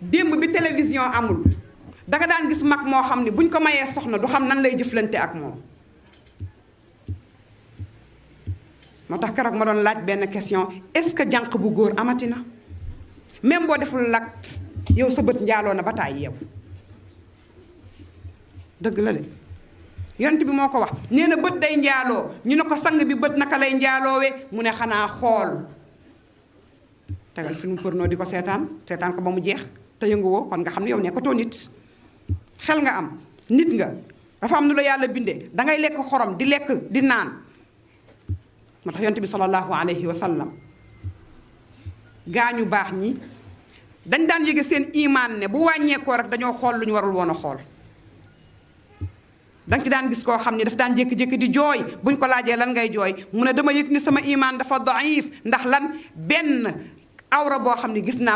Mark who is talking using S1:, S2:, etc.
S1: démb bi télévision amul danga daan gis mag moo xam ne buñ ko mayee soxna du xam nan lay jëflante ak moom. moo tax keroog ma doon laaj benn question, est-ce que jànq bu góor amati na même boo deful l'acte yow sa bët njaaloo na ba taay yow. dëgg la de yonent bi moo ko wax nee na bët day njaaloo ñu ne ko sang bi bët naka lay njaaloowee mu ne xanaa xool tegal film porno di ko seetaan ko ba mu jeex te yënguwoo kon nga xam ne yow nekkatoo nit. xel nga am nit nga dafa am nu la yàlla bindee dangay lekk xorom di lekk di naan. moo tax yonent bi sallallahu alayhi wa sallam gaañu baax ñi dañ daan yëge seen imaan ne bu wàññeekoo rek dañoo xool lu ñu warul woon a xool. danga ci daan gis koo xam ne daf daan jékki-jékki di jooy buñ ko laajee lan ngay jooy mu ne dama yëg ni sama imaan dafa daif ndax lan benn awra boo xam ne gis naa